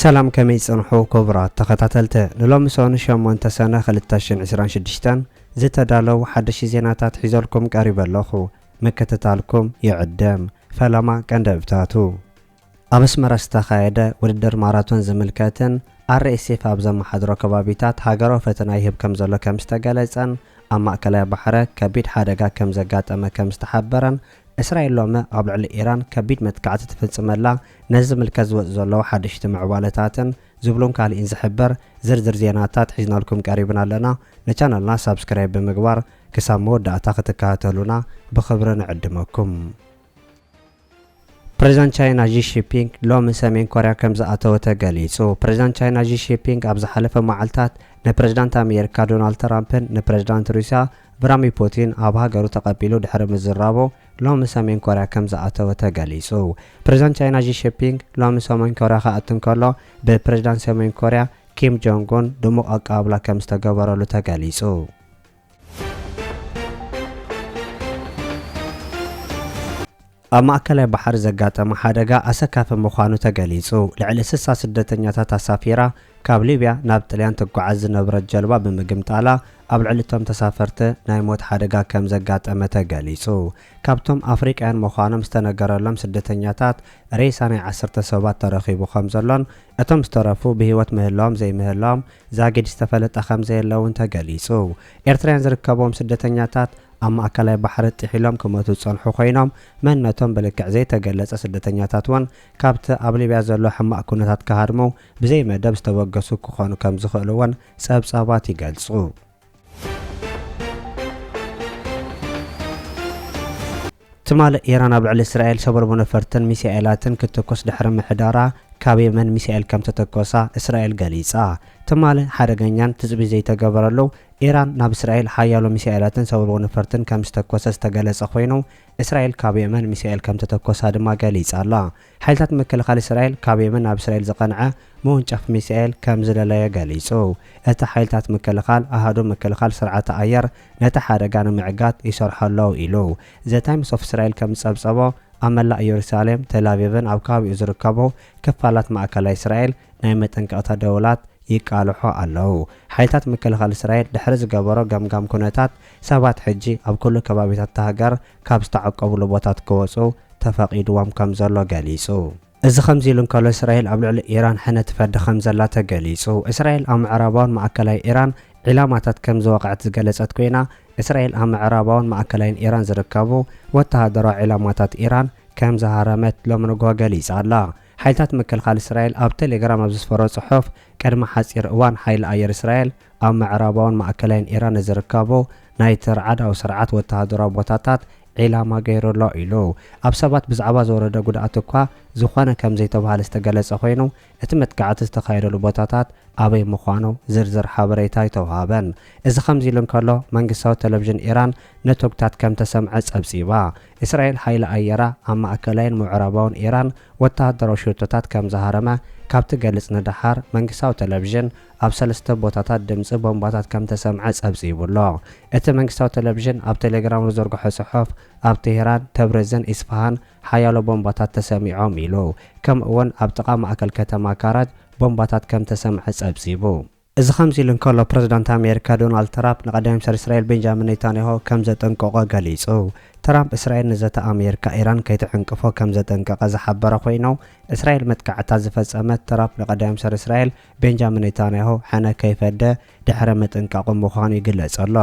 ሰላም፣ ከመይ ጸንሑ ክቡራት ተኸታተልቲ? ንሎሚ ሰኑ ሸሞንተ ሰነ ክልተ ሽሕን ዕስራን ሽዱሽተን ዝተዳለዉ ሓደሽቲ ዜናታት ሒዘልኩም ቀሪበ ኣለኹ። ምክትታልኩም ይዕደም። ፈለማ ቀንደብታቱ። ኣብ ኣስመራ ዝተኻየደ ውድድር ማራቶን ዝምልከትን ኣር ኤስ ኤፍ ኣብ ዘመሓድሮ ከባቢታት ሃገራዊ ፈተና ይህብ ከም ዘሎ ከም ዝተገለጸን ኣብ ማእከላይ ባሕረ ከቢድ ሓደጋ ከም ዘጋጠመ ከም ዝተሓበረን እስራኤል ሎሚ ኣብ ልዕሊ ኢራን ከቢድ መጥቃዕቲ ትፍጽመላ ነዚ ዝምልከት ዝወጽኡ ዘለዉ ሓደሽቲ ምዕባለታትን ዝብሉን ካልእን ዝሕብር ዝርዝር ዜናታት ሒዝናልኩም ቀሪብና ኣለና። ንቻነልና ሳብስክራይብ ብምግባር ክሳብ መወዳእታ ክትከታተሉና ብኽብሪ ንዕድመኩም። ፕሬዝዳንት ቻይና ዢ ሺፒንግ ሎሚ ሰሜን ኮርያ ከም ዝኣተወ ተገሊጹ። ፕሬዝዳንት ቻይና ዢ ሺፒንግ ኣብ ዝሓለፈ መዓልታት ንፕሬዝዳንት ኣሜሪካ ዶናልድ ትራምፕን ንፕሬዝዳንት ሩስያ ቭላድሚር ፑቲን ኣብ ሃገሩ ተቐቢሉ ድሕሪ ምዝራቡ ሎሚ ሰሜን ኮርያ ከም ዝኣተወ ተገሊጹ። ፕሬዝዳንት ቻይና ዢ ሺፒንግ ሎሚ ሰሜን ኮርያ ክኣቱ እንከሎ ብፕሬዝዳንት ሰሜን ኮርያ ኪም ጆንግ ኡን ድሙቕ ኣቀባብላ ከም ዝተገበረሉ ተገሊጹ። ኣብ ማእከላይ ባሕሪ ዘጋጠመ ሓደጋ ኣሰካፊ ምዃኑ ተገሊጹ። ልዕሊ ስሳ ስደተኛታት ኣሳፊራ ካብ ሊብያ ናብ ጥልያን ትጓዓዝ ዝነበረት ጀልባ ብምግምጣላ ኣብ ልዕሊ እቶም ተሳፈርቲ ናይ ሞት ሓደጋ ከም ዘጋጠመ ተገሊጹ። ካብቶም ኣፍሪቃውያን ምዃኖም ዝተነገረሎም ስደተኛታት ሬሳ ናይ ዓሰርተ ሰባት ተረኺቡ ከም ዘሎን እቶም ዝተረፉ ብህይወት ምህላዎም ዘይምህላዎም ዛጊድ ዝተፈለጠ ከም ዘየለ እውን ተገሊጹ። ኤርትራውያን ዝርከብዎም ስደተኛታት ኣብ ማእከላይ ባሕሪ ጥሒሎም ክመቱ ዝጸንሑ ኮይኖም፣ መንነቶም ብልክዕ ዘይተገለጸ ስደተኛታት እውን ካብቲ ኣብ ሊብያ ዘሎ ሕማቕ ኩነታት ክሃድሙ ብዘይ መደብ ዝተበገሱ ክኾኑ ከም ዝኽእሉ እውን ጸብጻባት ይገልጹ። ትማሊ ኢራን ኣብ ልዕሊ እስራኤል ሰብ ኣልቦ ነፈርትን ሚሳኤላትን ክትተኩስ ድሕሪ ምሕዳራ፣ ካብ የመን ሚሳኤል ከም ተተኮሳ እስራኤል ገሊጻ። ትማሊ ሓደገኛን ትጽቢት ዘይተገበረሉ ኢራን ናብ እስራኤል ሓያሎ ሚሳኤላትን ሰብ ኣልቦ ነፈርትን ከም ዝተኮሰ ዝተገለጸ ኮይኑ፣ እስራኤል ካብ የመን ሚሳኤል ከም ተተኮሳ ድማ ገሊጻ ኣላ። ሓይልታት ምክልኻል እስራኤል ካብ የመን ናብ እስራኤል ዝቐንዐ መወንጨፊ ሚሳኤል ከም ዝደለየ ገሊጹ። እቲ ሓይልታት ምክልኻል ኣሃዱ ምክልኻል ስርዓተ ኣየር ነቲ ሓደጋ ንምዕጋት ይሰርሑ ኣለዉ ኢሉ። ዘ ታይምስ ኦፍ እስራኤል ከም ዝጸብጸቦ፣ ኣብ መላእ ኢየሩሳሌም፣ ተል ኣቪቭን ኣብ ከባቢኡ ዝርከቡ ክፋላት ማእከላይ እስራኤል ናይ መጠንቀቕታ ደወላት ይቃልሑ ኣለዉ። ሓይልታት ምክልኻል እስራኤል ድሕሪ ዝገበሮ ገምጋም ኩነታት፣ ሰባት ሕጂ ኣብ ኩሉ ከባቢታት እታ ሃገር ካብ ዝተዓቀቡሉ ቦታት ክወጹ ተፈቒድዎም ከም ዘሎ ገሊጹ። እዚ ከምዚ ኢሉ እንከሎ፣ እስራኤል ኣብ ልዕሊ ኢራን ሕነ ትፈዲ ከም ዘላ ተገሊጹ። እስራኤል ኣብ ምዕራባውን ማእከላይ ኢራን ዒላማታት ከም ዝወቕዐት ዝገለጸት ኮይና፣ እስራኤል ኣብ ምዕራባውን ማእከላይን ኢራን ዝርከቡ ወተሃደራዊ ዒላማታት ኢራን ከም ዝሃረመት ሎሚ ንግሆ ገሊጻ ኣላ። ሓይልታት ምክልኻል እስራኤል ኣብ ቴሌግራም ኣብ ዘስፈሮ ጽሑፍ፣ ቅድሚ ሓጺር እዋን ሓይሊ ኣየር እስራኤል ኣብ ምዕራባውን ማእከላይን ኢራን ንዝርከቡ ናይቲ ርዓዳዊ ስርዓት ወተሃደራዊ ቦታታት ዒላማ ገይሩ ኣሎ ኢሉ። ኣብ ሰባት ብዛዕባ ዝወረደ ጉድኣት እኳ ዝኾነ ከም ዘይተባህለ ዝተገለጸ ኮይኑ፣ እቲ መጥቃዕቲ ዝተኻየደሉ ቦታታት ኣበይ ምዃኑ ዝርዝር ሓበሬታ ኣይተውሃበን። እዚ ከምዚ ኢሉ እንከሎ፣ መንግስታዊ ቴሌቪዥን ኢራን ነቶግታት ከም ተሰምዐ ጸብጺባ። እስራኤል ሓይሊ ኣየራ ኣብ ማእከላይን ምዕራባውን ኢራን ወተሃደራዊ ሽቶታት ከም ዝሃረመ ካብ ትገልጽ ንደሓር፣ መንግስታዊ ቴሌቪዥን ኣብ ሰለስተ ቦታታት ድምጺ ቦምባታት ከም ተሰምዐ ጸብጺቡ ኣሎ። እቲ መንግስታዊ ቴሌቪዥን ኣብ ቴሌግራም ዝዘርግሖ ጽሑፍ፣ ኣብ ቴህራን፣ ተብሪዝን ኢስፋሃን ሓያሎ ቦምባታት ተሰሚዖም ኢሉ። ከምኡ እውን ኣብ ጥቓ ማእከል ከተማ ካራጅ ቦምባታት ከም ተሰምዐ ጸብጺቡ። እዚ ከምዚ ኢሉ እንከሎ፣ ፕሬዝዳንት ኣሜሪካ ዶናልድ ትራምፕ ንቀዳማይ ሚኒስትር እስራኤል ቤንጃሚን ኔታንያሁ ከም ዘጠንቀቖ ገሊጹ። ትራምፕ እስራኤል ንዘተ ኣሜሪካ ኢራን ከይትዕንቅፎ ከም ዘጠንቀቐ ዝሓበረ ኮይኑ፣ እስራኤል መጥቃዕታ ዝፈጸመት ትራምፕ ንቀዳማይ ሚኒስትር እስራኤል ቤንጃሚን ኔታንያሁ ሕነ ከይፈደ ድሕሪ ምጥንቃቑ ምዃኑ ይግለጽ ኣሎ።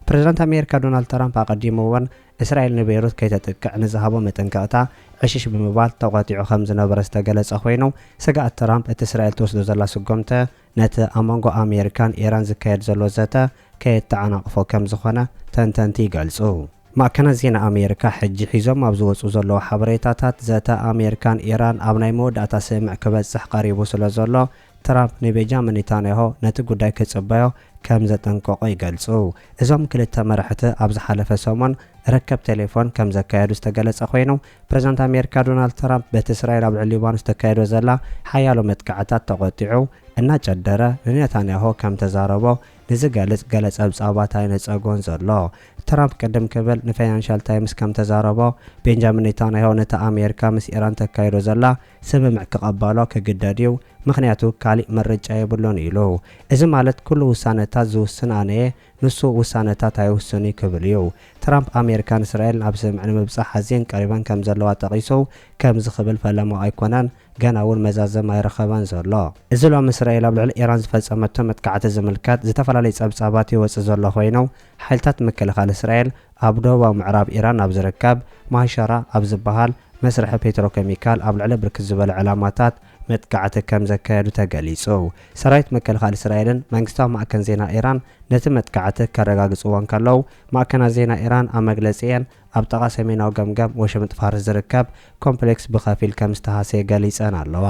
ፕሬዝዳንት ኣሜሪካ ዶናልድ ትራምፕ ኣቐዲሙ እውን እስራኤል ንቤይሩት ከይተጥቅዕ ንዝሃቦ መጠንቀቕታ ዕሽሽ ብምባል ተቖጢዑ ከም ዝነበረ ዝተገለጸ ኮይኑ፣ ስግኣት ትራምፕ እቲ እስራኤል ትወስዶ ዘላ ስጉምቲ ነቲ ኣብ መንጎ ኣሜሪካን ኢራን ዝካየድ ዘሎ ዘተ ከየተዓናቕፎ ከም ዝኾነ ተንተንቲ ይገልጹ። ማዕከናት ዜና ኣሜሪካ ሕጂ ሒዞም ኣብ ዝወጹ ዘለዉ ሓበሬታታት፣ ዘተ ኣሜሪካን ኢራን ኣብ ናይ መወዳእታ ስምምዕ ክበጽሕ ቀሪቡ ስለ ዘሎ፣ ትራምፕ ንቤንጃሚን ኔታንያሁ ነቲ ጉዳይ ክጽበዮ ከም ዘጠንቀቖ ይገልጹ። እዞም ክልተ መራሕቲ ኣብ ዝሓለፈ ሰሙን ርክብ ቴሌፎን ከም ዘካየዱ ዝተገለጸ ኮይኑ፣ ፕሬዝዳንት ኣሜሪካ ዶናልድ ትራምፕ በቲ እስራኤል ኣብ ልዕሊ ሊባኖስ ተካይዶ ዘላ ሓያሎ መጥቃዕታት ተቖጢዑ እናጨደረ ንኔታንያሁ ከም ተዛረቦ ንዝገልጽ ገለ ጸብጻባት ኣይነጸጎን ዘሎ። ትራምፕ ቅድም ክብል ንፋይናንሻል ታይምስ ከም ተዛረቦ፣ ቤንጃሚን ኔታንያሁ ነቲ ኣሜሪካ ምስ ኢራን ተካይዶ ዘላ ስምምዕ ክቐበሎ ክግደድ እዩ፣ ምኽንያቱ ካሊእ ምርጫ የብሉን ኢሉ። እዚ ማለት ኩሉ ውሳነታት ዝውስን ኣነ እየ፣ ንሱ ውሳነታት ኣይውስን እዩ ክብል እዩ። ትራምፕ ኣሜሪካን እስራኤልን ኣብ ስምምዕ ንምብጻሕ ኣዝየን ቀሪበን ከም ዘለዋ ጠቒሱ፣ ከምዚ ክብል ፈለማ ኣይኮነን፣ ገና እውን መዛዘም ኣይረኸበን ዘሎ። እዚ ሎሚ እስራኤል ኣብ ልዕሊ ኢራን ዝፈጸመቶ መጥቃዕቲ ዝምልከት ዝተፈላለዩ ጸብጻባት ይወጽእ ዘሎ ኮይኑ፣ ሓይልታት ምክልኻል እስራኤል ኣብ ደቡባዊ ምዕራብ ኢራን ኣብ ዝርከብ ማሸራ ኣብ ዝበሃል መስርሒ ፔትሮኬሚካል ኣብ ልዕሊ ብርክት ዝበለ ዕላማታት መጥቃዕቲ ከም ዘካየዱ ተገሊጹ። ሰራዊት ምክልኻል እስራኤልን መንግስታዊ ማዕከን ዜና ኢራን ነቲ መጥቃዕቲ ከረጋግጽዎ እንከለዉ፣ ማዕከናት ዜና ኢራን ኣብ መግለጺአን ኣብ ጥቓ ሰሜናዊ ገምገም ወሽመጥ ፋርስ ዝርከብ ኮምፕሌክስ ብኸፊል ከም ዝተሃስየ ገሊጸን ኣለዋ።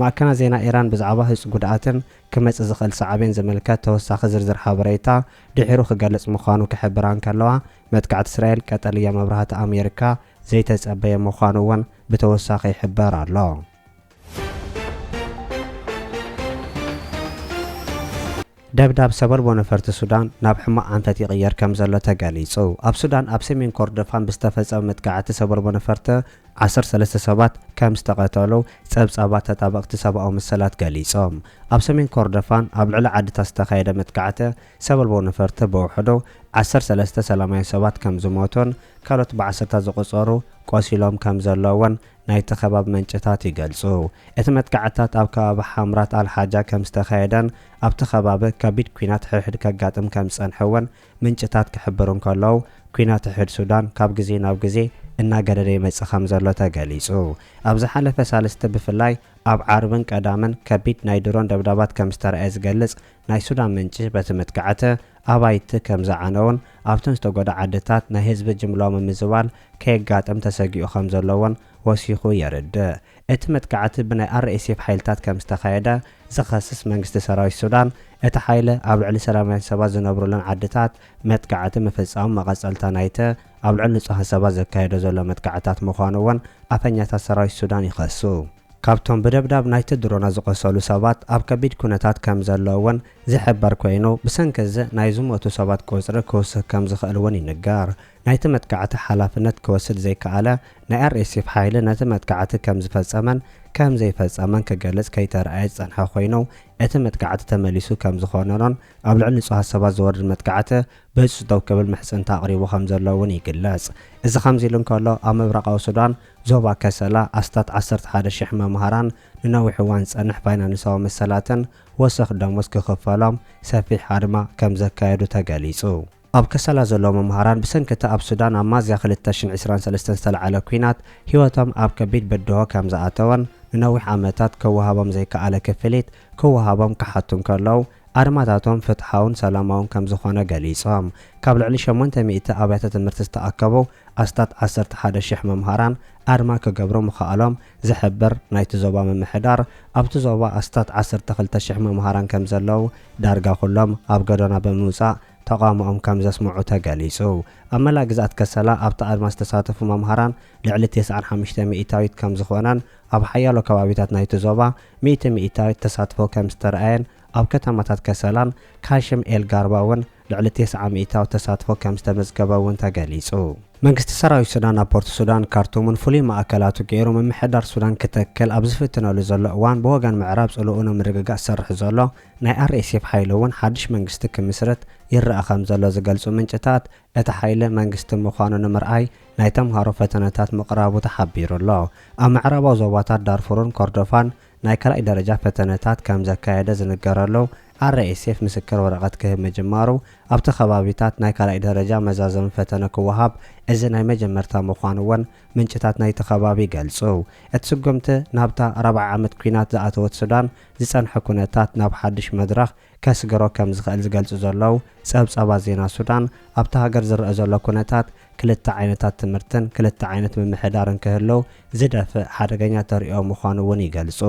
ማዕከናት ዜና ኢራን ብዛዕባ ህጹጽ ጉድኣትን ክመጽእ ዝኽእል ሳዕቤን ዝምልከት ተወሳኺ ዝርዝር ሓበሬታ ድሒሩ ክገልጽ ምዃኑ ክሕብራ እንከለዋ፣ መጥቃዕቲ እስራኤል ቀጠልያ መብራህቲ ኣሜሪካ ዘይተጸበየ ምዃኑ እውን ብተወሳኺ ይሕበር ኣሎ። ደብዳብ ሰብ ኣልቦ ነፈርቲ ሱዳን ናብ ሕማቕ ኣንፈት ይቕየር ከም ዘሎ ተገሊጹ። ኣብ ሱዳን ኣብ ሰሜን ኮርዶፋን ብዝተፈጸመ መጥቃዕቲ ሰብ ኣልቦ ነፈርቲ ዓሰርተ ሰለስተ ሰባት ከም ዝተቐተሉ ጸብጻባት ተጣበቕቲ ሰብኣዊ መሰላት ገሊጾም። ኣብ ሰሜን ኮርዶፋን ኣብ ልዕሊ ዓድታት ዝተኻየደ መጥቃዕቲ ሰብ ኣልቦ ነፈርቲ ብውሕዱ ዓሰርተ ሰለስተ ሰላማውያን ሰባት ከም ዝሞቱን ካልኦት ብዓሰርታት ዝቑጸሩ ቆሲሎም ከም ዘለውን ናይቲ ከባቢ ምንጭታት ይገልጹ። እቲ መጥቃዕትታት ኣብ ከባቢ ሓምራት ኣልሓጃ ከም ዝተኻየደን ኣብቲ ከባቢ ከቢድ ኲናት ሕድሕድ ከጋጥም ከም ዝጸንሐ እውን ምንጭታት ክሕብሩ እንከለዉ፣ ኲናት ሕድሕድ ሱዳን ካብ ግዜ ናብ ግዜ እናገደደ ይመጽእ ከም ዘሎ ተገሊጹ። ኣብ ዝሓለፈ ሳልስቲ ብፍላይ ኣብ ዓርብን ቀዳምን ከቢድ ናይ ድሮን ደብዳባት ከም ዝተረኣየ ዝገልጽ ናይ ሱዳን ምንጪ፣ በቲ መጥቃዕቲ ኣባይቲ ከም ዝዓነዉን ኣብተን ዝተጎድኣ ዓድታት ናይ ህዝቢ ጅምላዊ ምምዝባል ከየጋጥም ተሰጊኡ ከም ዘሎ እውን ወሲኹ የርድእ። እቲ መጥቃዕቲ ብናይ ኣር ኤስ ኤፍ ሓይልታት ከም ዝተኻየደ ዝኸስስ መንግስቲ ሰራዊት ሱዳን፣ እቲ ሓይሊ ኣብ ልዕሊ ሰላማውያን ሰባት ዝነብሩለን ዓድታት መጥቃዕቲ ምፍጻሙ መቐጸልታ ናይቲ ኣብ ልዕሊ ንጹሃት ሰባት ዘካየዶ ዘሎ መጥቃዕትታት ምዃኑ እውን ኣፈኛታት ሰራዊት ሱዳን ይኸሱ። ካብቶም ብደብዳብ ናይቲ ድሮና ዝቖሰሉ ሰባት ኣብ ከቢድ ኩነታት ከም ዘለዉ እውን ዝሕበር ኮይኑ፣ ብሰንኪ እዚ ናይ ዝሞቱ ሰባት ቁጽሪ ክውስኽ ከም ዝኽእል እውን ይንገር። ናይቲ መጥቃዕቲ ሓላፍነት ክወስድ ዘይከኣለ ናይ ኣር ኤስ ኤፍ ሓይሊ ነቲ መጥቃዕቲ ከም ዝፈጸመን ከም ዘይፈጸመን ክገልጽ ከይተረኣየ ዝጸንሐ ኮይኑ፣ እቲ መጥቃዕቲ ተመሊሱ ከም ዝኾነኖን ኣብ ልዕሊ ንጹሃት ሰባት ዝወርድ መጥቃዕቲ ብህጹጽ ደው ክብል ምሕጽንታ ኣቕሪቡ ከም ዘሎ እውን ይግለጽ። እዚ ከምዚ ኢሉ እንከሎ፣ ኣብ ምብራቓዊ ሱዳን ዞባ ከሰላ ኣስታት ዓሰርተ ሓደ ሽሕ መምሃራን ንነዊሕ እዋን ዝጸንሕ ፋይናንሳዊ መሰላትን ወሰኽ ደሞዝ ክኽፈሎም ሰፊሕ ኣድማ ከም ዘካየዱ ተገሊጹ። ኣብ ከሰላ ዘለዉ መምሃራን ብሰንኪ እቲ ኣብ ሱዳን ኣብ ሚያዝያ ክልተ ሽሕን ዕስራን ሰለስተን ዝተለዓለ ኲናት ህይወቶም ኣብ ከቢድ ብድሆ ከም ዝኣተወን ንነዊሕ ዓመታት ክወሃቦም ዘይከኣለ ክፍሊት ክወሃቦም ክሓቱ እንከለዉ፣ ኣድማታቶም ፍትሓውን ሰላማውን ከም ዝኾነ ገሊጾም። ካብ ልዕሊ ሸሞንተ ሚእቲ ኣብያተ ትምህርቲ ዝተኣከቡ ኣስታት ዓሰርተ ሓደ ሽሕ መምሃራን ኣድማ ክገብሩ ምኽኣሎም ዝሕብር ናይቲ ዞባ ምምሕዳር፣ ኣብቲ ዞባ ኣስታት ዓሰርተ ክልተ ሽሕ መምሃራን ከም ዘለዉ፣ ዳርጋ ኩሎም ኣብ ጎደና ብምውጻእ ተቓውሞኦም ከም ዘስምዑ ተገሊጹ። ኣብ መላእ ግዝኣት ከሰላ ኣብቲ ኣድማ ዝተሳተፉ መምሃራን ልዕሊ ተስዓን ሓሙሽተ ሚእታዊት ከም ዝኾነን፣ ኣብ ሓያሎ ከባቢታት ናይቲ ዞባ ሚእቲ ሚእታዊት ተሳትፎ ከም ዝተረኣየን፣ ኣብ ከተማታት ከሰላን ካሽም ኤል ጋርባ እውን ልዕሊ ተስዓ ሚእታዊት ተሳትፎ ከም ዝተመዝገበ እውን ተገሊጹ። መንግስቲ ሰራዊት ሱዳን ኣብ ፖርት ሱዳን ካርቱምን ፍሉይ ማእከላቱ ገይሩ ምምሕዳር ሱዳን ክተክል ኣብ ዝፍትነሉ ዘሎ እዋን፣ ብወገን ምዕራብ ጽልኡ ንምርግጋእ ዝሰርሕ ዘሎ ናይ ኣር ኤስ ኤፍ ሓይሊ እውን ሓድሽ መንግስቲ ክምስርት ይረኣ ከም ዘሎ ዝገልጹ ምንጭታት፣ እቲ ሓይሊ መንግስቲ ምዃኑ ንምርኣይ ናይ ተምሃሮ ፈተነታት ምቕራቡ ተሓቢሩ ኣሎ። ኣብ ምዕራባዊ ዞባታት ዳርፉርን ኮርዶፋን ናይ ካልኣይ ደረጃ ፈተነታት ከም ዘካየደ ዝንገረሉ ኣር ኤስ ኤፍ ምስክር ወረቐት ክህብ ምጅማሩ፣ ኣብቲ ከባቢታት ናይ ካልኣይ ደረጃ መዛዘሚ ፈተነ ክወሃብ እዚ ናይ መጀመርታ ምዃኑ እውን ምንጭታት ናይቲ ከባቢ ይገልጹ። እቲ ስጉምቲ ናብታ ራብዓ ዓመት ኲናት ዝኣተወት ሱዳን ዝጸንሐ ኩነታት ናብ ሓድሽ መድረኽ ከስግሮ ከም ዝኽእል ዝገልጹ ዘለዉ ጸብጻባት ዜና ሱዳን፣ ኣብታ ሃገር ዝረአ ዘሎ ኩነታት ክልተ ዓይነታት ትምህርትን ክልተ ዓይነት ምምሕዳርን ክህልው ዝደፍእ ሓደገኛ ተርእዮ ምዃኑ እውን ይገልጹ።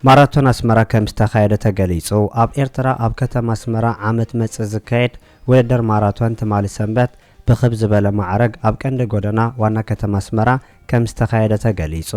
ማራቶን ኣስመራ ከም ዝተኻየደ ተገሊጹ። ኣብ ኤርትራ ኣብ ከተማ ኣስመራ ዓመት መጽእ ዝካየድ ውድድር ማራቶን ትማሊ ሰንበት ብኽብ ዝበለ ማዕረግ ኣብ ቀንዲ ጎደና ዋና ከተማ ኣስመራ ከም ዝተኻየደ ተገሊጹ።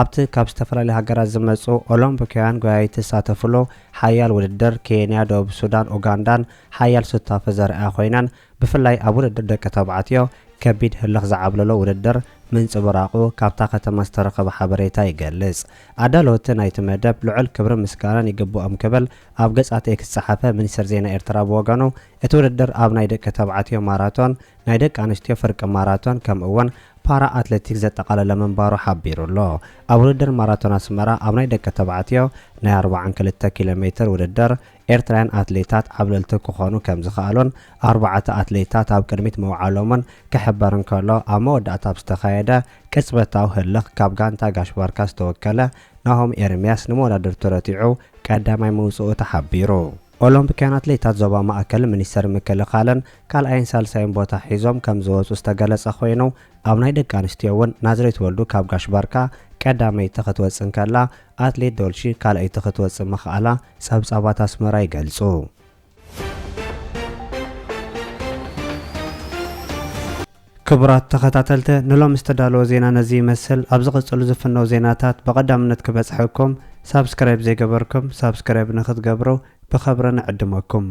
ኣብቲ ካብ ዝተፈላለዩ ሃገራት ዝመጹ ኦሎምፒካውያን ጎያይቲ ዝሳተፍሉ ሓያል ውድድር፣ ኬንያ፣ ደቡብ ሱዳን፣ ኡጋንዳን ሓያል ሱታፈ ዘርኣያ ኮይነን፣ ብፍላይ ኣብ ውድድር ደቂ ተባዕትዮ ከቢድ ህልኽ ዝዓብለሎ ውድድር ምንጽብራቑ ካብታ ከተማ ዝተረኸበ ሓበሬታ ይገልጽ። ኣዳለውቲ ናይቲ መደብ ልዑል ክብርን ምስጋናን ይግብኦም ክብል ኣብ ገጻት ኤክስ ዝጸሓፈ ሚኒስትር ዜና ኤርትራ ብወገኑ፣ እቲ ውድድር ኣብ ናይ ደቂ ተባዕትዮ ማራቶን፣ ናይ ደቂ ኣንስትዮ ፍርቂ ማራቶን ከምኡ እውን ፓራ ኣትሌቲክስ ዘጠቓለለ ምንባሩ ሓቢሩ ኣሎ። ኣብ ውድድር ማራቶን ኣስመራ ኣብ ናይ ደቂ ተባዕትዮ ናይ ኣርብዓን ክልተ ኪሎ ሜትር ውድድር ኤርትራውያን ኣትሌታት ዓብለልቲ ክኾኑ ከም ዝኸኣሉን ኣርባዕተ ኣትሌታት ኣብ ቅድሚት ምውዓሎምን ክሕበር እንከሎ፣ ኣብ መወዳእታ ኣብ ዝተኻየደ ቅጽበታዊ ህልኽ ካብ ጋንታ ጋሽ ባርካ ዝተወከለ ናሆም ኤርምያስ ንመወዳድርቱ ረቲዑ ቀዳማይ ምውጽኡ ተሓቢሩ። ኦሎምፒካውያን ኣትሌታት ዞባ ማእከል ሚኒስተር ምክልኻልን ካልኣይን ሳልሳይን ቦታ ሒዞም ከም ዝወጹ ዝተገለጸ ኮይኑ፣ ኣብ ናይ ደቂ ኣንስትዮ እውን ናዝሬት ወልዱ ካብ ጋሽ ባርካ ቀዳመይቲ ክትወጽእ እንከላ፣ ኣትሌት ዶልሺ ካልኣይቲ ክትወጽእ ምኽኣላ ጸብጻባት ኣስመራ ይገልጹ። ክቡራት ተኸታተልቲ፣ ንሎም ዝተዳለወ ዜና ነዚ ይመስል። ኣብ ዝቕጽሉ ዝፍነው ዜናታት ብቐዳምነት ክበጽሐኩም ሳብስክራይብ ዘይገበርኩም ሳብስክራይብ ንክትገብሩ ብኸብሪ ንዕድመኩም።